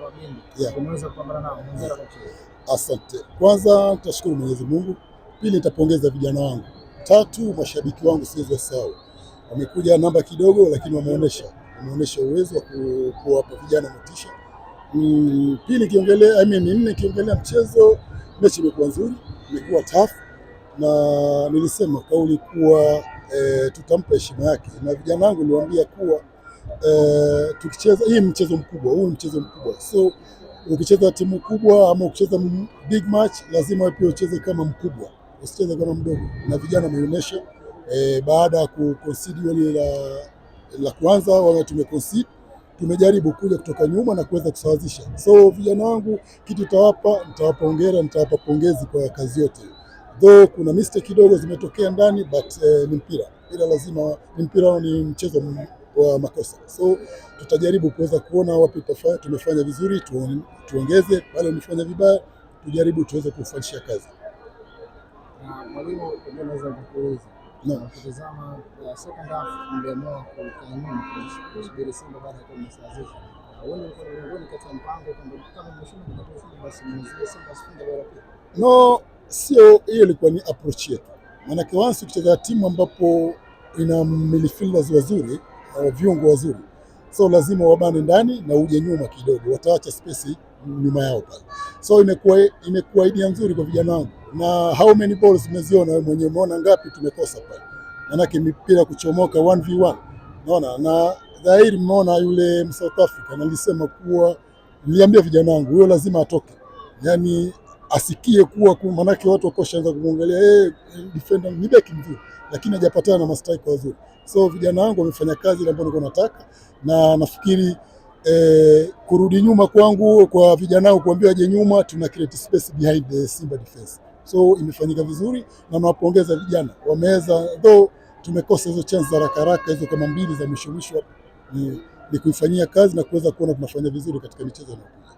mabingwa. Yeah. Umeweza kupambana nao. Hongera kwa mchezo. Asante. Kwanza nitashukuru Mwenyezi Mungu, pili nitapongeza vijana wangu, tatu mashabiki wangu siwezi wasahau. Wamekuja namba kidogo, lakini wameonyesha uwezo wa kuwapa vijana motisha. Pili kiongelea, I mean, nne kiongelea mchezo, mechi imekuwa nzuri, imekuwa tough na nilisema kauli kuwa tutampa heshima yake, na vijana wangu niliwaambia kuwa tukicheza hii mchezo mkubwa, huu ni mchezo mkubwa, so ukicheza timu kubwa ama ukicheza big match lazima wewe pia ucheze kama mkubwa, usicheze kama mdogo, na vijana wameonyesha baada ya kuconcede goli la kwanza wale tumeconcede, tumejaribu kuja kutoka nyuma na kuweza kusawazisha. So vijana wangu kitu nitawapa hongera, nitawapa pongezi kwa kazi yote, though kuna mistake kidogo zimetokea ndani but ni mpira, mpira lazima ni mpira, ni mchezo wa makosa, so tutajaribu kuweza kuona wapi tumefanya vizuri tuongeze, pale tumefanya vibaya tujaribu tuweze kufanyisha kazi. Na mwalimu, pengine naweza kukuuliza No. ukitazama second half mliamua kukaa nyuma kusubiri Simba baada ya kuwa mmesawazisha. Huenda ilikuwa ni miongoni kati ya mpango kwamba kama mmeshinda kupata ushindi basi mzuie Simba asifunge bao la pili. No, sio hiyo ilikuwa ni approach yetu. Maanake once ukicheza timu ambapo ina midfielders wazuri au viungo wazuri, so lazima wabane ndani na uje nyuma kidogo, wataacha space nyuma yao pale. So imekuwa idea nzuri kwa vijana wangu, na how many balls umeziona wewe mwenyewe, umeona ngapi tumekosa pale? Maanake mipira kuchomoka 1v1, naona na dhahiri, mmeona yule South Africa, na nilisema kuwa, niliambia vijana wangu huyo lazima atoke, yani asikie kuwa manake watu wakoshaanza kumwangalia hey, defender ni beki mzuri, lakini hajapatana na mastriker wazuri. So vijana wangu wamefanya kazi ile ambayo nilikuwa nataka, na nafikiri kurudi nyuma kwangu kwa vijana wangu kuambia waje nyuma, tuna create space behind the Simba defense. So imefanyika vizuri na nawapongeza vijana, wameweza, though tumekosa hizo chance za haraka haraka hizo kama mbili za mwisho mwisho, ni kuifanyia kazi na kuweza kuona tunafanya vizuri katika michezo inayokuja.